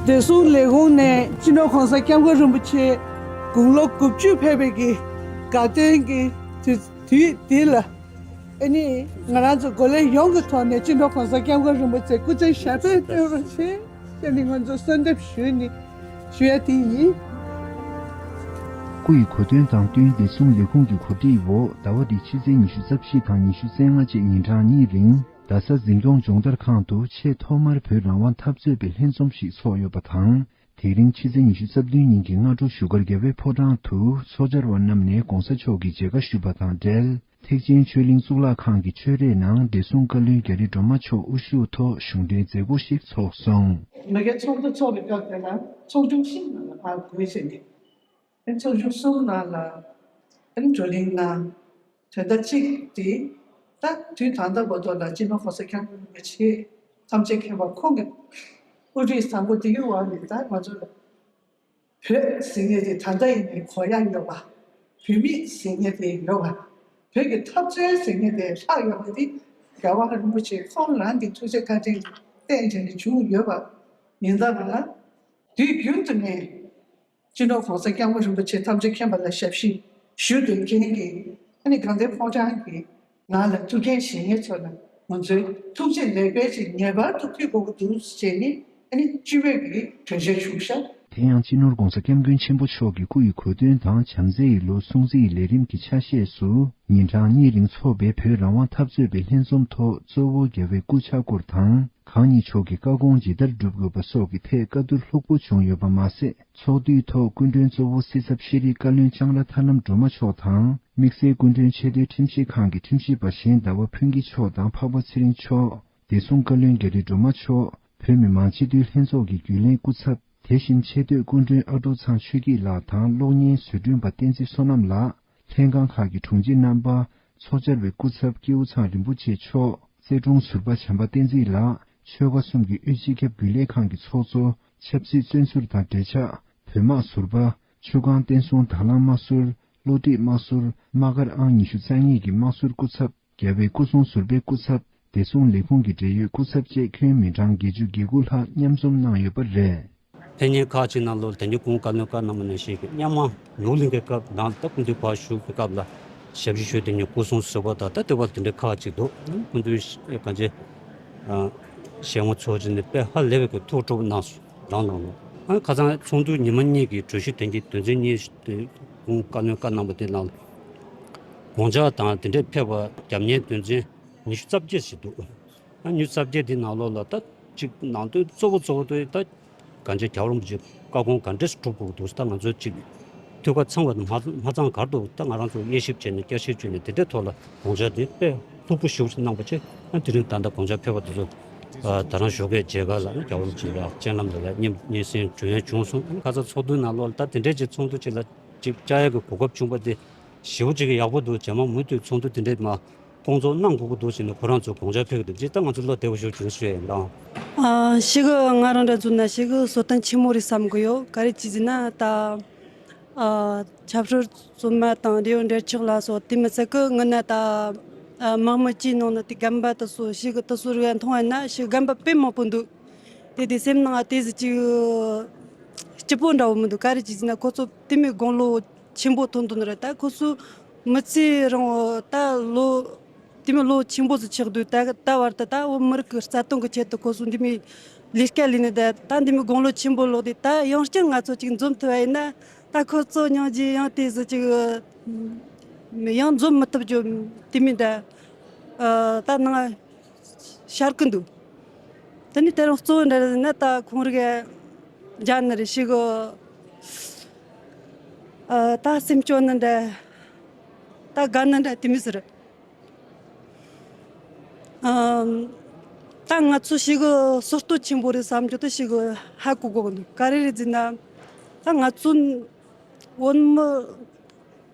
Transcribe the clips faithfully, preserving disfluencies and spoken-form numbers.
བདེ་སྲུང་ལས་ཁུངས་ནས་སྤྱི་ནོར་༸གོང་ས་༸སྐྱབས་མགོན་རིན་པོ་ཆེ་དགུང་ལོ་དགུ་བཅུ་ཕེབས་པའི་གི་དགའ་སྟོན་གྱི་དུས་དུས་འདི་ལ། ཨ་ནི་ང་རང་ཚོ་འགོ་ལས་ཡོངས་ཀྱི་ཐོག་ནས་སྤྱི་ནོར་༸གོང་ས་༸སྐྱབས་མགོན་རིན་པོ་ཆེ་སྐུ་ཚེ་ཞབས་པད་བརྟན་པར་བྱེད་ཅེས་ནི་ང་ཚོ་གསོལ་འདེབས་ཞུས་ནི་ཞུ་ཡ་དེ་ཡིན། སྐུ་ཡི་གོ་སྟོན་དང་བསྟུན་བདེ་སྲུང་ལས་ཁུངས་ཀྱི་གོ་སྒྲིག་འོག་ཟླ་བ་འདིའི་ཕྱི་ཚེས་ཉི་ཤུ་རྩ་བཞི་དང་ཉི་ཤུ་རྩ་ལྔ་བཅས་ཉིན་གྲངས་གཉིས་རིང་རྡ་ས་འཛིན་སྐྱོང་སྦྱོང་བརྡར་ཁང་དུ་ཆེས་ཐོག་མར་བོད་རང་དབང་འཐབ་རྩོད་པའི་ལྷན་འཛོམས་ཤིག་ཚོགས་ཡོད་པ་དང་། དེ་རིང་ཕྱི་ཚེས་ཉི་ཤུ་རྩ་བདུན་ཉིན་གྱི་སྔ་དྲོ་བཞུགས་སྒར་རྒྱལ་བའི་ཕོ་བྲང་དུ་ཚོགས་བཅར་བ་རྣམས་ནས་༸གོང་ས་མཆོག་གི་མཇལ་ཁ་ཞུས་པ་དང་འབྲེལ། ཐེག་ཆེན་ཆོས་གླིང་གཙུག་ལག་ཁང་གི་ཆོས་རའི་ནང་བདེ་སྲུང་བཀའ་བློན་རྒྱ་རི་སྒྲོལ་མ་མཆོག་དབུ་བཞུགས་ཐོག་གཞུང་འབྲེལ་མཛད་སྒོ་ཞིག་ཚོགས་སོང་། མི་སྒེར་ཚོགས་འདུ་ཚོགས་པའི་སྐབས་དེ་ལ་ཚོགས་ཆུང་གསུམ་ནང་ལ་ཕར་བགོས་བྱས་ནས། ཚོགས་ཆུང་གསུམ་ནང་ལ་ཨ་ནི་བགྲོ་གླེང་གནང་། དོན་དག་གཅིག་དེ་ད་དུས་ད་ལྟ་བར་དུ་ལ་སྤྱི་ནོར་༸གོང་ས་༸སྐྱབས་མགོན་རིན་པོ་ཆེ་ཐམས་ཅད་མཁྱེན་པ་ཁོང་གི་དབུ་ཁྲིད་བཟང་པོ་དེའི་འོག་ནས་ད་ང་ཚོ་ལ་བོད་ཟེར་མཁན་དེ་ད་ལྟ་ཡིན་ནའི་གོ་ཡ་ཡོད་པ། བོད་མི་ཟེར་མཁན་དེ་ཡོད་པ། བོད་ཀྱི་འཐབ་རྩོད་ཟེར་མཁན་དེ་ལྷག་ཡོད་པ་དེ་རྒྱལ་བ་རིན་པོ་ཆེ་ཁོང་རང་གི་ཐུགས་རྗེ་བཀའ་དྲིན་གྱིས་བརྟེན་བྱས་ནས་བྱུང་ཡོད་པ་ཡིན་ཙང་ང་དུས་རྒྱུན་དུ་ནས་སྤྱི་ནོར་༸གོང་ས་༸སྐྱབས་མགོན་རིན་པོ་ཆེ་ཐམས་ཅད་མཁྱེན་པ་ལ་ཞབས་ཕྱི་ཞུ་འདོད་མཁན་གྱི་ཨ་ནི་དགའ་ལྡན་ཕོ་བྲང་གི་ནང་ལ་ཐུགས་འགན་བཞེས་མཁན་ཚོ་ལ་ང་ཚོའི་ཐུགས་རྗེ་ལེགས་སྤེལ་ཅིག་ངེས་པར་དུ་ཕུལ་དགོས་ཀྱི་འདུག་ཅེས་ནི་ཨ་ནི་སྤྱི་མོས་ཀྱི་གྲོས་ཆོད་བྱུང་ཤག་དེ་ཡང་སྤྱི་ནོར་༸གོང་ས་༸སྐྱབས་མགོན་ཆེན་པོ་མཆོག་གི་སྐུ་ཡི་གོ་སྟོན་དང་བྱམས་བརྩེ་ཡི་ལོ་སྲུང་བརྩི་ཡི་ལས་རིམ་གྱི་ཆ་ཤས་སུ་ཉིན་གྲངས་གཉིས་རིང་འཚོགས་པའི་བོད་རང་དབང་འཐབ་རྩོད་པའི་ལྷན་འཛོམས་ཐོག་གཙོ་བོ་རྒྱལ་བའི་སྐུ་ཕྱག་སྐོར་དང་། གང་ཉིད་མཆོག་གི་བཀའ་དགོངས་ཇི་ལྟར་བསྒྲུབ་དགོས་པ་སོགས་ཀྱི་ཐད་བཀའ་བསྡུར་ལྷུག་པོ་བྱུང་ཡོད་པ་མ་ཟད། ཚོགས་འདུའི་ཐོག་སྐུ་མགྲོན་གཙོ་བོ་སྲིད་ཚབ་ཤེས་རིག་བཀའ་བློན་ལྕང་ར་ཐར་ལམ་སྒྲོལ་མ་མཆོག་དང་། དམིགས་བསལ་སྐུ་མགྲོན་ཆེས་མཐོའི་ཁྲིམས་ཞིབ་ཁང་གི་ཁྲིམས་ཞིབ་པ་གཞན་ཟླ་བ་ཕུན་སྐྱིད་མཆོག་དང་འཕགས་པ་ཚེ་རིང་མཆོག་བདེ་སྲུང་བཀའ་བློན་རྒྱ་རི་སྒྲོལ་མ་མཆོག་བོད་མི་མང་སྤྱི་འཐུས་ལྷན་ཚོགས་ཀྱི་རྒྱུན་ལས་སྐུ་ཚབ། དེ་བཞིན་ཆེས་མཐོའི་སྐུ་མགྲོན་ཨ་ཀྲུག་ཚང་ཆོས་སྐྱིད་ལགས་དང་གློག་བརྙན་བཟོ་སྐྲུན་པ་བསྟན་འཛིན་བསོད་ནམས་ལགས། ལྷན་ཁང་ཁག་གི་དྲུང་ཆེ་རྣམ་པ། ཚོགས་བཅར་བའི་སྐུ་ཚབ་སྐྱེས་བུ་ཚང་རིན་པོ་ཆེ་མཆོག་བརྩེ་དྲུང་ཟུར་པ་བྱམས་པ་བསྟན་འཛིན་ལགས། ཆོལ་ཁ་གསུམ་གྱི་དབུས་སྤྱི་ཁྱབ་རྒྱུན་ལས་ཁང་གི་ཚོགས་གཙོ། ཆབ་སྲིད་བཙོན་ཟུར་དང་འབྲེལ་ཆགས། བོད་དམག་ཟུར་པ། ཆུ་སྒང་བསྟན་སྲུང་དྭགས་ལྷ་དམག་ཟུར། བློ་གྲོས་དམག་ཟུར། དམག་སྒར་ཨང་ཉི་ཤུ་རྩ་གཉིས་ཀྱི་དམག་ཟུར་སྐུ་ཚབ། རྒྱལ་བའི་སྐུ་སྲུང་ཟུར་པའི་སྐུ་ཚབ། བདེ་སྲུང་ལས་ཁུངས་ཀྱི་འབྲེལ་ཡོད་སྐུ་ཚབ་བཅས་ཁྱོན་མི་གྲངས་བརྒྱད་ཅུ་གྱ་དགུ་ལྷག་མཉམ་འཛོམས་གནང་ཡོད་པ་རེད། ཕེབས་མཁན་ཁག་ཅིག་ནང་ལོགས་དེ་ཉིད་སྐུ་ངོ་བཀའ་བློན་བཀའ་གནང་བ་ནང་བཞིན་གྱི་སྔོན་མ་ནོར་གླིང་གི་སྐབས་ནང་ད་སྐུ་མདུན་ཕར་བཞུགས་པའི་སྐབས་ལ་ཞབས་ཕྱི་ཞུས་དེ་ཉིད་སྐུ་སྲུང་ཟུར་པ་དང་ད་ལྟ་བར་དེ་འདྲའི་ཁག་ཅིག་འདུག་སྐུ་མདུན་གང་ཅི་ཞལ་ངོ་ཚོགས་ཀྱི་ནི་དཔེ་ཧ་ལས་པའི་གི་ཐུགས་སྤྲོ་པོ་གནང་སོང་རང་གནང་ལོ། ཨ་ཁ་སང་ཚོགས་འདུ་ཉི་མ་གཉིས་ཀྱི་གྲོས་གཞི་དོན་གྱི་དོན་ཚན་གཉིས་དེ་སྐུ་ངོ་བཀའ་བློན་བཀའ་གནང་བ་དེ་ནང་དགོངས་འཆར་དང་དེ་འདྲའི་ཕེབས་པ་རྒྱབ་གཉེར་དོན་ཚན་ཉི་ཤུ་རྩ་བརྒྱད་ཞིག་འདུག་ཨ་ཉི་ཤུ་རྩ་བརྒྱད་འདི་ནང་ལོགས་ལ་ད་གཅིག་ནང་དོན་གཙོ་བོ་གཙོ་བོ་དེ་ད་གང་ཅི་རྒྱལ་བ་རིན་པོ་ཆེ་བཀའ་དགོངས་ག་འདྲས་སྒྲུབ་དགོས་འདུག་ད་ང་ཚོ་གཅིག་འཐུས་ཀ་ཚང་བ་དང་མ་མ་ཚང་གར་འདུག་ད་ང་རང་ཚོ་དབྱེ་ཞིབ་བྱས་ནས་བསྐྱར་ཞིབ་བྱས་ནས་དེ་འདྲའི་ཐོག་ལ་དགོངས་འཆར་དེ་དཔེ་ལྷུག་པོ་ཞེ་པོ་ཅིག་གནང་པ་བྱས། ཨ་དེ་རིང་ད་ལྟ་དགོངས་འཆར་ཕེབས་པ་དེ་ཚོ་ད་རང་ཞོགས་ཀས་མཇལ་ཁ་ལ་རྒྱལ་བ་རིན་པོ་ཆེ་ཡར་སྤྱན་ལམ་ལ་ཡར་སྙན་སྙན་སེང་བྱུང་ཡ་བྱུང་སོང་། ཁ་སང་ཚོགས་འདུའི་ནང་ལོགས་ལ་ད་དེ་འདྲས་ཀྱི་ཚོགས་འདུ་ཅིག་ལ་ཅིག་བཅར་ཡ་གི་གོ་སྐབས་བྱུང་པ་དེ་ཞེ་པོ་ཅིག་ཡག་པོ་འདུག་རྗེས་མ་མུ་མཐུད་ཚོགས་འདུ་དེ་འདྲས་མ་སྐོང་ཚོགས་གནང་དགོས་ཀྱི་འདུག་ཟེར་ནས་ཁོ་རང་ཚོ་དགོངས་འཆར་ཕེབས་ཀྱི་འདུག་ཅེས་ད་ང་ཚོ་བློ་བདེ་པོ་ཞིག་བྱུང་ཞུ་ཡ་ཡིན་ད། ཨ་ཞིག་གི་ང་རང་འདྲ་ཚོ་ན་ཞིག་གི་བསོད་བདེ་ཆེན་མོ་རེད་བསམ་གི་ཡོད། ག་རེ་བྱས་ཟེར་ན་ད་ཨ་ཆབ་སྲིད་བཙོན་མ་དང་འབྲེལ་ཡོད་འབྲེལ་ཆགས་ལ་སོགས་དེ་མི་ཚད་གི་ངི་ན་ད་ཨ་དམག་མི་བཅས་ནང་ན་དེ་རྒན་པ་དེ་ཚོ་ཞིག་གི་དེ་ཚོ་རིགས་མཐོང་བ་ན་ཞིག་རྒན་པ་དཔེ་མང་པོ་འདུག་དེ་དེ་སེམས་ནང་དེ་ཟིག་ཅིག་སྐྱིད་པོ་འདྲ་བོ་མི་འདུག་ག་རེ་བྱས་ཟེར་ན་ཁོ་ཚོ་དེ་མི་དགུང་ལོ་ཆེན་པོ་ཐོན་དོན་རེད། ད་ཁོ་ཚོ་མི་ཚེ་རིང་བོ་ད་ལོ་དེ་མི་ལོ་ཆེན་པོ་ཟིག་ཆགས་དུས་ད་ད་བར་དུ་ད་བོད་མི་རིགས་ཀྱི་རྩ་དོན་གྱི་ཆེད་དུ་ཁོ་ཚོ་འདི་མི་ལས་ཀ་ལས་ནས་ད་ད་འདི་མི་དགུང་ལོ་ཆེན་པོ་ལོག་དུས་ད་ཡང་བསྐྱར་ང་ཚོ་ཅིག་འཛོམས་ཐུབ་པ་ཡིན་ན་ད་ཁོ་ཚོ་སྙིང་རྗེ་ཡང་དེ་ཟིག་ཅིག་ཡང་འཛོམས་མི་ཐུབ་རྒྱུ་དེ་མི་ད་ད་ནང་ཤར་གི་འདུག་དེ་ནི་དེ་རིང་གཙོ་བོ་འདྲ་ཟེར་ན་ད་ཁོང་རིགས་རྒྱ་ནི་རེད་ཤི་གོ་ཨ་ད་སེམས་སྐྱོ་ནི་འདྲ། ད་དགའ་ནི་འདྲ་དེ་མི་ཟེར། ཨམ། ད་ང་ཚོ་ཞིག་གི་སྲོལ་གཏོད་ཆེན་པོ་རེད་བསམ་རྒྱུ་དེ་ཞིག་གི་ཧ་གོ་གོ་གི་འདུག་ག་རེ་རེད་ཟེར་ན། ད་ང་ཚོ་བོད་མི་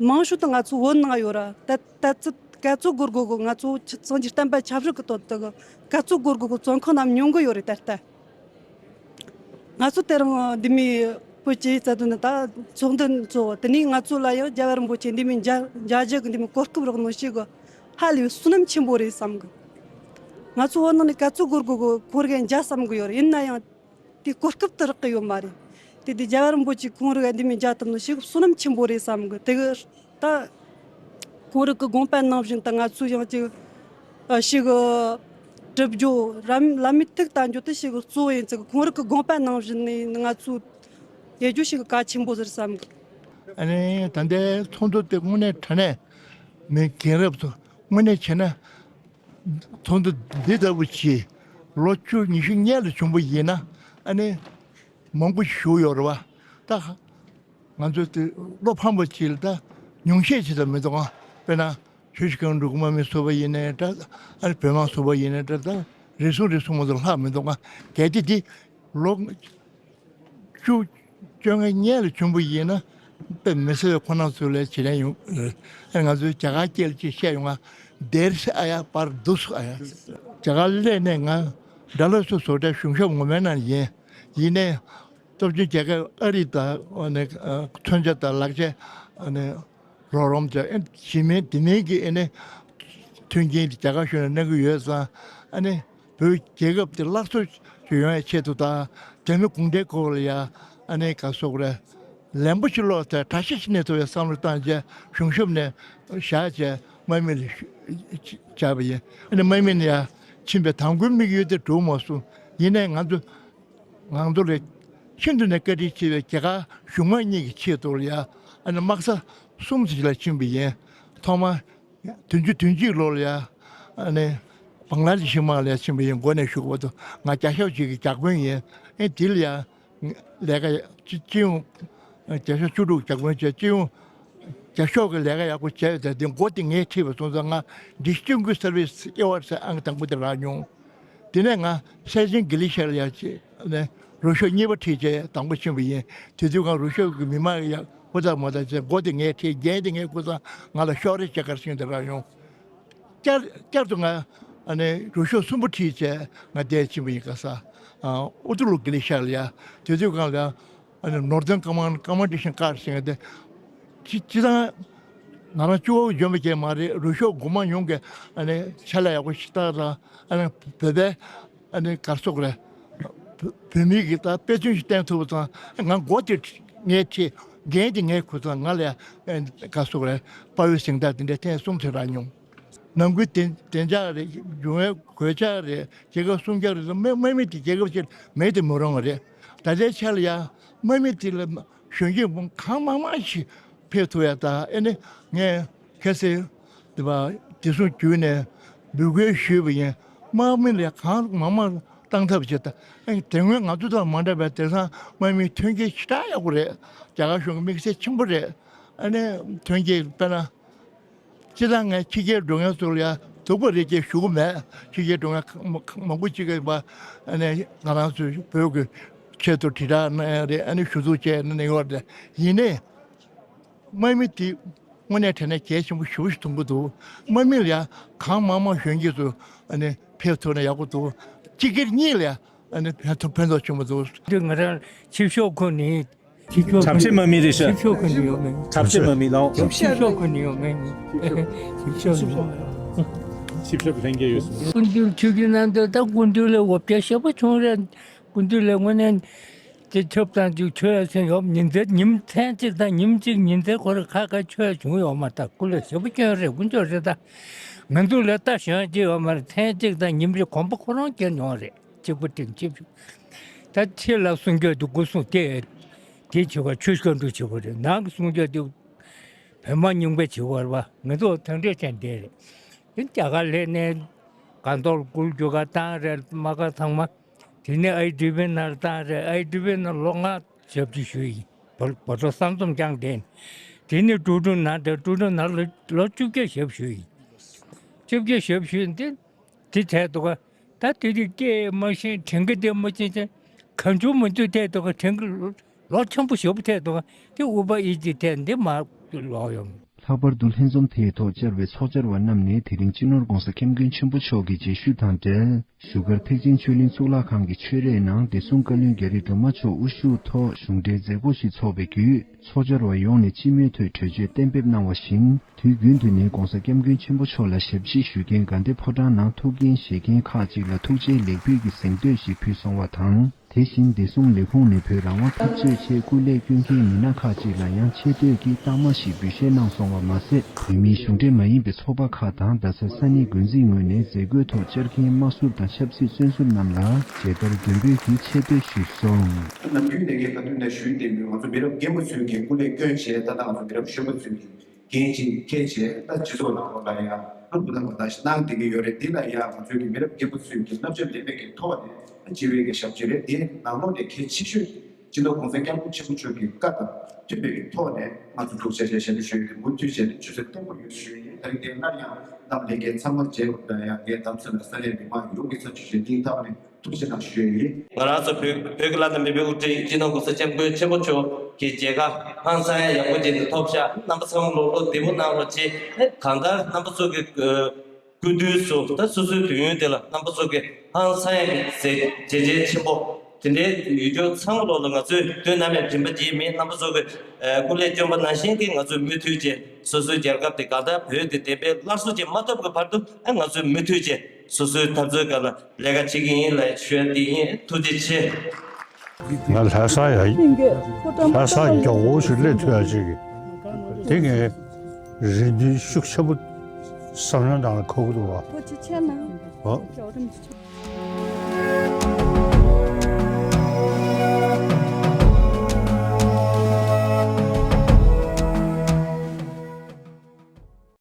མང་ཤོས་དེ་ང་ཚོ་བོད་ནང་ཡོད་ར། ད་ད་ཚོ་ག་ཚོད་སྒོར་སྒོར་གོ་ང་ཚོ་ཆི་ཚང་གི་བསྟན་པ་ཆབ་སྲིད་གི་དོན་དུ་ག་ཚོད་སྒོར་སྒོར་གོ་བཙོན་ཁང་ནང་མྱོང་གི་ཡོད་རེད་ད་ལྟ། ང་ཚོ་དེ་རིང་འདི་མི་བོད་ཀྱི་རྩ་དོན་ད་ཚོགས་འདུ་ཚོགས་དེ་ནས་ང་ཚོ་ལ་ཡང་རྒྱལ་བ་རིན་པོ་ཆེ་འདི་མི་མཇལ་མཇལ་རྒྱུ་གི་འདི་མི་གོ་སྐབས་རག་ནོ་ཞིག་གི་ཧ་ལས་བསོད་ནམས་ཆེན་པོ་རེད་བསམ་གི། ང་ཚོ་བོད་ནང་ནས་ག་ཚོད་སྒོར་སྒོར་གོ་ཁོར་གི་མཇལ་བསམ་གི་ཡོད་རེད། ཡིན་ན་ཡང་། དེ་གོ་སྐབས་དེ་རག་གི་ཡོད་མ་རེད། དེ་དེ་རྒྱལ་བ་རིན་པོ་ཆེ་ཁོང་རང་འདི་མོ་མཇལ་ཐུབ་ནོ་ཞིག་བསོད་ནམས་ཆེན་པོ་རེད་བསམ་གི། དེ་གི་ད་ཁོང་རང་གི་དགོངས་པ་ནང་བཞིན་ད་ང་ཚོ་ཡང་ཅིག་ཨ་ཞིག་གྲུབ་རྒྱུ་རམ་བླ་མའི་ཐུགས་བལྟ་རྒྱུ་དེ་ཞིག་གཙོ་བོ་ཡིན་ཙང་ཁོང་རང་གི་དགོངས་པ་ནང་བཞིན་ནས་ང་ཚོ་ཡེ་རྒྱུ་ཞིག་གལ་ཆེན་པོ་ཟེར་བསམ་གི། ཨ་ནི་ད་ལྟའི་ཚོགས་འདུ་དེ་དངོས་གནས་དྲང་གནས་མི་རྒན་རབས་ཚོ་དངོས་གནས་བྱས་ན། ཚོགས་འདུ་འདི་ལྟ་བུ་ཅིག་ལོ་བཅུ་ཉི་ཤུ་སྔོན་ལ་བྱུང་བ་ཡིན་ན། ཨ་ནི་མང་པོ་ཞིག་བཞུགས་ཡོད་རེད་བ། ད་ང་ཚོ་དེ་བློ་ཕམ་པ་ཅིག་ལ་ད་ཉུང་ཤས་ཅིག་ལ་མི་འདུག་ཨ། དཔེར་ན་ཆུ་བཞི་སྒང་དྲུག་དམག་མི་ཚོགས་པ་ཡིན་ནའི་འདྲ། ཨ་ནི་བོད་དམག་ཚོགས་པ་ཡིན་ནའི་འདྲ། ད་རེ་ཟུང་རེ་ཟུང་མ་གཏོགས་ལྷག་མི་འདུག་ཨ། གལ་ཏེ་འདི་ལོ་བཅུ་བཅོ་ལྔ་སྔོན་ལ་བྱུང་བ་ཡིན་ན་དཔེ་མི་སྲིད་པའི་ཁོ་ན་ཚོ་ལས་བྱེད་ལན་ཡོང་། ཨ་ང་ཚོའི་རྒྱ་གར་སྐད་ལ་ཅིག་བཤད་ཡོང་ང་། སྡེར་སི་ཨ་ཡ་པར་དུ་སུ་ཨ་ཡ། རྒྱ་གར་སླེབས་ནས་ང་ཌལ་ལ་སུ་བཟོ་གྲྭའི་གཞུང་ཞབས་ངོ་མའི་ནང་ཡིན། ཡིན་ནའི་སྟོབས་ཆེན་རྒྱལ་ཁབ་ཨ་རི་དང་ཨ་ནི་མཚོན་ཆ་དང་ལག་ཆ་ཨ་ནི་རོགས་རམ་བྱས། ཨ་ནི་གཞི་མེད་དེ་མིན་གྱི་ཨ་ནི་མཐུན་རྐྱེན་དེ་རྒྱ་གར་གཞུང་ལ་གནང་གི་ཡོད་ཙང་། ཨ་ནི་བོད་རྒྱལ་ཁབ་དེ་སླར་གསོ་ཡོང་ཡའི་ཆེད་དུ་དང་། རྒྱ་མི་གུང་ཁྲན་སྐོར་ལ་ཡ་ཨ་ནི་ག་སོག་རེད། ལན་པོ་ཆེ་ལོག་དེ་གྲྭ་ཤག་ཅིག་གནས་ཐུབ་པའི་བསམ་བློ་བཏང་བྱས། གཞུང་ཞབས་ནས་བཞག་བྱས་དམག་མི་ལ་བཅར་བ་ཡིན། ཨ་ནི་དམག་མི་ནས་ཡ་ཕྱིན་པའི་དང་པོའི་དམིགས་ཡུལ་དེ་འགྲུབ་མ་སོང་། ཡིན་ནའི་ང་ཚོ་ང་ཚོ་ལ་ཤིན་ཏུ་ནས་བཀའ་དྲིན་ཆེ་བའི་རྒྱ་གར་གཞུང་མང་གཉིས་ཀྱི་ཆེད་དུ་ལ་ཡ་ཨ་ནི་དམག་ས་གསུམ་ཞིག་ལ་ཕྱིན་པ་ཡིན། ཐོག་མ་བདུན་ཅུ་དོན་གཅིག་ལོ་ལ་ཡ་ཨ་ནི་བང་ལ་དེ་ཤི་དམག་ལ་ཡ་ཕྱིན་པ་ཡིན། འགོ་ནས་ཞུ་དགོས་འདུག་ང་བརྒྱ་ཤོག་ཅིག་གི་བརྒྱ་དཔོན་ཡིན། ཨེ་དེ་ལ་ཡ་ལས་ཀ་སྤྱི་སྤྱི་ཡོངས་བརྒྱ་ཤོག་བཅུ་དྲུག་བརྒྱ་དཔོན་བྱས། སྤྱི་ཡོངས་བརྒྱ་ཤོག་གི་ལས་ཀ་ཡག་པོ་བྱས་ཡོད་དེ། འགོ་དེ་ངས་ཁྲིད་པ་སོང་ཙང་ང་Distinguished Service Award ཟེར་ཨང་དང་པོ་དེ་རག་མྱོང་། དེ་ནས་ང་སེ་ཅིན་གྷི་ལི་ཤར་ལ་ཡ་ཅིག་ནས་རུ་ཤོག་གཉིས་པ་ཁྲིད་བྱས་དང་པོ་ཕྱིན་པ་ཡིན། དེ་དུས་ང་རུ་ཤོག་གི་མི་མང་ཡ་ཧུར་ཐག་མ་ཐག་བྱས། འགོ་དེ་ངས་ཁྲིད། འགན་དེ་ངས་ཁུར་ཙང་ང་ལ་ཤོག་རེ་ཅེ་ཀར་ཤིང་དེ་རག་ཡོང་། བསྐྱར་བསྐྱར་དུ་ང་ཨ་ནི་རུ་ཤོག་གསུམ་པོ་ཁྲིད་བྱས་ང་བསྡད་ཕྱིན་པ་ཡིན། ག་ས་ཨ་ཨུ་ཏུ་ལུ་གྷི་ལི་ཤར་ལ་ཡ། དེ་དུས་སྒང་ལ་ཨ་ནི་Northern Command Commandation Corps ཟེར་མཁན་དེ། སྤྱི་སྤྱི་བཏང་ང་རང་གཅིག་པོ་འཇོན་པ་ཅིག་མ་རེད། རུ་ཤོག་འགོ་དམངས་ཡོངས་ཀྱི་ཨ་ནི་ཕྱག་ལས་ཡག་པོ་ཞིག་བསྟར་དང་། ཨ་ནི་བོད་པའི་ཨ་ནི་ག་རེ་ཟེར་དགོས་རེད། བོད་བོད་མི་གི་ད་དཔེ་མཚོན་ཞིག་བསྟན་ཐུབ་པ་ཙང་། ང་འགོ་དེ་ངས་ཁྲིད། འགན་དེ་ངས་ཁུར་ཙང་ང་ལ་ཡ་ག་རེ་ཟེར་དགོས་རེད། དཔའ་བོའི་གཟེངས་རྟགས་དེ་འདྲ་ཐེངས་གསུམ་ཐོན་རག་མྱོང་། ནང་ཁུལ་བདེ་བདེ་འཇགས་རེད། འབྱུང་བའི་གོད་ཆག་རེད། རྒྱལ་ཁབ་སྲུང་སྐྱོབ་རེད། དམག་དམག་མི་དེ་རྒྱལ་ཁབ་ཅིག་མེད་དུ་མི་རུང་བ་རེད། ད་ལྟའི་ཆ་ལ་ཡ་དམག་མི་དེ་ལ་གཞོན་སྐྱེས་གང་མང་མང་ཞིག་ཕེབས་ཐུབ་ཡ། ད་ཨེ་ནི་ངས་ཁ་སང་དེ་བ་བདེ་སྲུང་བརྒྱུད་ནས་འབོད་སྐུལ་ཞུས་པ་ཡིན། དམག་མི་ལ་གང་མང་མང་བཏང་ཐབས་བྱེད། ད་ཨེ་དེ་སྔོན་ང་ཚོ་དང་མ་འདྲ་བའི་དེང་སང་དམག་མིའི་ཐོན་སྐྱེད་ཞེ་དྲག་ཡག་པོ་རེད། རྒྱ་གར་གཞུང་གི་དམིགས་བསལ་ཆེན་པོ་རེད། ཨ་ནི་ཐོན་སྐྱེད་དཔེར་ན། སྤྱིར་བཏང་ངས་ཕྱི་རྒྱལ་འགྲོ་མཁན་ཚོ་ལ་ཡ་སྡུག་པ་རེད་ཅེས་ཞུ་གི་མེད། ཕྱི་རྒྱལ་འགྲོ་མཁན་མང་པོ་ཅིག་གིས་ང་རང་ཚོའི་བོད་ཀྱི་ཆེད་དུ་དྲིལ་བསྒྲགས་གནང་ཡ་རེད། ཨ་ནི་ཞུ་གཏུག་བྱས་གནང་ཡོད་རེད། ཡིན་ནའི་དམག་མི་དེ་དངོས་གནས་དྲང་གནས་གལ་ཆེན་པོ་ཞེ་པོ་ཞིག་མཐོང་གི་འདུག་དམག་མི་ལ་ཡ་གང་མང་མང་གཞོན་སྐྱེས་ཚོ་ཨ་ནི་ཕེབས་ཐུབ་ན་ཡག་པོ་འདུག་སྤྱི་སྒེར་གཉིས་ལ་ཡ་ཨ་ནི་ཕན་ཐོགས་ཕན་ཐོགས་ཆེན་པོ་འདུག་འདི་ང་རང་ཆིབས་ཞབས་ཁོ་ནི། ཆིབས་ཞབས་གྲྭ་ཆས་དམག་མི་རེད་ཤག་ཆིབས་ཞབས་ཁོ་ནི་ཡོད་མེད། གྲྭ་ཆས་དམག་མི་ལགས། ཆིབས་ཞབས་ཁོ་ནི་ཡོད་མེད། ཆིབས་ཞབས་ཆིབས་ཞབས་ལྷན་རྒྱས་ཡོད་སོང་། སྐུ་མདུན་ཆིབས་བསྒྱུར་གནང་དུས་ད་སྐུ་མདུན་ལ་འོ་བརྒྱལ་ཞེ་པོ་བྱུང་རེད། སྐུ་མདུན་ལ་དངོས་གནས་དེ་ཆབ་དང་ཅིག་ཆོས་ཡ་ཚན་ཡོད། ཉིན་མཚན་ཉིན་མཚན་གཅིག་དང་ཉིན་གཅིག་ཉིན་མཚན་ཁོ་རང་ཁ་ཁ་ཆོས་ཡ་བྱུང་ཡོད་མ་ད། སྐུ་ལ་ཞེ་པོ་སྐྱོན་རེད། དཀོན་མཆོག་རེད། ད་ང་ཚོ་ལ་ལྟ་ཞེན་གྱི་ཡོད་མ་རེད། མཚན་གཅིག་དང་ཉིན་གཅིག་གོམ་པ་ཁོ་རང་བརྒྱལ་མྱོང་རེད། གཅིག་པུ་དྲན་གཅིག་པུ། ད་ཕྱི་ལ་སྲུང་སྐྱོབ་དེ་སྒོ་སྲུང་དེ་དེ་བྱེད་པ་ཆོས་སྐྱོང་འདུ་བྱེད་པ་རེད། ནང་གི་སྲུང་སྐྱོབ་དེ་བོད་དམག་རྙིང་པ་བྱེད་པ་རེད་པ། ང་ཚོ་མཐོང་གྲོལ་ཅན་དེ་རེད། དེ་རྒྱ་གར་སླེབས་ནས་སྒང་ཏོག་སྐུ་རྒྱུ་ག་བཏང་རེད། དམག་སྒར་ཚང་མ། དེ་ནས་ཨའི་ཌི་བི་ནང་བཏང་རེད། ཨའི་ཌི་བི་ནང་ལོ་ལྔ་ཞབས་ཕྱི་ཞུས་ཡིན། བོད་བོད་ཐོག་གསར་འཛོམས་བསྐྱངས་དེ། དེ་ནས་ཀྲུའུ་ཀྲུའུ་ནང་དེ་ཀྲུའུ་ཀྲུའུ་ནང་ལོ་ལོ་བཅོ་བརྒྱད་ཞབས་ཞུས་ཡིན། བཅོ་བརྒྱད་ཞབས་ཞུས་ཡིན་དེ། དེ་བྱས་འདུག་ག་ད་དེ་དུས་སྐད་མ་ཤེས། དྲན་གི་དེ་མ་ཤེས་ཅན། གང་བྱུང་མི་འདུག་བལྟས་འདུག་ག་དྲན་གི་ལོ་ཆེན་པོ་ཞེ་པོ་བལྟས་འདུག་ག་དེ་ཨུ་པ་ཨི་ཅི་ཐད་འདི་མ་ལོག་ཡོང་། ལྷག་པར་དུ་ལྷན་འཛོམས་དེའི་ཐོག་བཅར་བའི་ཚོགས་བཅར་བ་རྣམས་ནས་དེ་རིང་སྤྱི་ནོར་༧གོང་ས་༧སྐྱབས་མགོན་ཆེན་པོ་མཆོག་གི་མཛད་ཞུ་དང་འབྲེལ། བཞུགས་སྒར་ཐེག་ཆེན་ཆོས་གླིང་གཙུག་ལག་ཁང་གི་ཆོས་རའི་ནང་བདེ་སྲུང་བཀའ་བློན་རྒྱ་རི་སྒྲོལ་མ་མཆོག་དབུ་བཞུགས་ཐོག་གཞུང་འབྲེལ་མཛད་སྒོ་ཞིག་འཚོགས་པའི་བརྒྱུད། ཚོགས་བཅར་བ་ཡོངས་ནས་སྤྱི་མོས་ཐོག་གྲོས་ཆོད་གཏན་འབེབས་གནང་བ་བཞིན། དུས་རྒྱུན་དུ་ནས་༧གོང་ས་༧སྐྱབས་མགོན་ཆེན་པོ་མཆོག་ལ་ཞབས་ཕྱི་ཞུ་མཁན་དགའ་ལྡན་ཕོ་བྲང་ནང་ཐུགས་འགན་བཞེས་མཁན་ཁག་ཅིག་ལ་ཐུགས་རྗེའི་ལེགས་འབུལ་གྱི་གཟེངས་བསྟོད་ཞིག་ཕུལ་སོང་བ་དང་། དེ་བཞིན་བདེ་སྲུང་ལས་ཁུངས་ནས་བོད་རང་དབང་འཐབ་རྩོད་ཆེད་སྐུ་ལས་སྐྱོན་མཁན་མི་སྣ་ཁག་ཅིག་ལ་ཡང་ཆེ་བསྟོད་ཀྱི་རྟགས་མ་ཞིག་འབུལ་བཞེས་གནང་སོང་བ་མ་ཟད། བོད་མིའི་གཞུང་འབྲེལ་མ་ཡིན་པའི་ཚོགས་པ་ཁག་དང་རྡ་སའི་ས་གནས་འགོ་འཛིན་ངོས་ནས་མཛད་སྒོའི་ཐོག་བཅར་མཁན་དམར་ཟུར་དང་ཆབ་སྲིད་བཙོན་ཟུར་རྣམས་ལ་མཇལ་དར་མགྲོན་འབོད་ཀྱིས་ཆེ་བསྟོད་ཞུས་སོང་། ནམ་རྒྱུན་ནས་ངས་ག་དུས་ནས་ཞུས་བསྡད་མོད། ང་ཚོ་མི་རབས་རྒན་པོ་ཚོས་ཀྱི་སྐུ་ལས་བསྐྱོན་བྱས། ད་ལྟ་ང་ཚོ་མི་རབས་གཞོན་པོ་ཚོས་ཀྱི་འགན་ཅིག་འཁྱེར་བྱས། ད་སྤྱི་ཚོགས་ནང་ལོགས་ལ་ཡང་བློ་མཐུན་པ་དང་གནང་བསྡད་ཀྱི་ཡོད་རེད། འདི་ལ་ཡང་ང་ཚོའི་གི་མི་རབས་རྒན་པོ་ཚོས་ཀྱི་བསླབ་བྱ་ལེན་པའི་གི་ཐོག་ནས་སྤྱི་བའི་གི་ཞབས་ཕྱི་རེད། དེ་ནང་ལོགས་ནས་གལ་ཆེ་ཤོས་སྤྱི་ནོར་༸གོང་ས་༸སྐྱབས་མགོན་ཆེན་པོ་མཆོག་གི་བཀའ་དང་མཐུན་པའི་གི་ཐོག་ནས་ང་ཚོ་ཐུགས་རྗེ་ཆེ་ཞུ་ཞུ་ཡི། མུ་མཐུད་བྱས་ནས་ཆུ་ཚོད་བརྟན་པོ་ཡོད་ཞུ་ཡི། ད་རིང་དེ་སླར་ཡང་རྣམ་ལྷན་རྒྱས་ཚང་མ་མཇལ་ཐུབ་པ་དང་ཡང་ངའི་གདམ་གསེས་ལ་ས་གནས་མི་མང་ཡོངས་ཀྱི་ཚབ་ཞུས་ཏེ་སྙིང་ཐག་ནས་ཐུགས་རྗེ་གནང་ཞུ་ཡི། ང་རང་ཚོ་བོད་བོད་ཀྱི་བླ་ན་མེད་པའི་དབུ་ཁྲིད་སྤྱི་ནོར་༸གོང་ས་༸སྐྱབས་མགོན་ཆེན་པོ་མཆོག་གི་མཇལ་ཁ་ཧང་སང་ཡང་ཡག་པོ་ཅིག་ཐོབ་ཤག་རྣམ་པ་ཚང་མ་ལོ་ལོ་བདེ་པོ་གནང་རོགས་གྱིས། གང་ལྟར་རྣམ་པ་ཚོ་གི་སྐུ་དུས་སུ་ད་སོ་སོའི་དུས་ཡུན་དེ་ལ་རྣམ་པ་ཚོ་གི་ཧང་སང་ཡང་གི་མཇལ་མཇལ་ཆེན་པོ་དེ་འདྲའི་ཡོད་རྒྱུ་ཚང་མ་ལོ་ལ་ང་ཚོས་དུས་ནམ་ཡང་དྲན་པ་བརྗེད་མེད། རྣམ་པ་ཚོ་གི་སྐུ་ལས་བསྐྱོན་པ་ནང་བཞིན་གྱི་ང་ཚོས་མུ་མཐུད་བྱས་སོ་སོའི་རྒྱལ་ཁབ་དེ་གང་ལྟར་བོད་དེ་བདེན་པའི་སླར་གསོ་ཅིག་མ་ཐོབ་ཀྱི་བར་དུ་ང་ཚོས་མུ་མཐུད་བྱས་སོ་སོའི་འཐབ་རྩོད་སྒང་ལ་ལས་ཀ་བྱེད་ཀྱི་ཡིན་ལབ་ཞུ་ཡ་དེ་ཡིན། ཐུགས་རྗེ་ཆེ། ང་ལྷ་ས་ཡ་ལྷ་ས་མགྱོགས་པོ་ཞིག་སླེབས་ཐུབ་ཡ་ཅིག་གི་དེ་ངས་རེ་འདུན་ཤུགས་ཆེན་པོ་བསམ་བློའི་ནང་ལ་འཁོར་གྱི་འདུག་བ། ཐུགས་རྗེ་ཆེ་གནང་། ཨོ།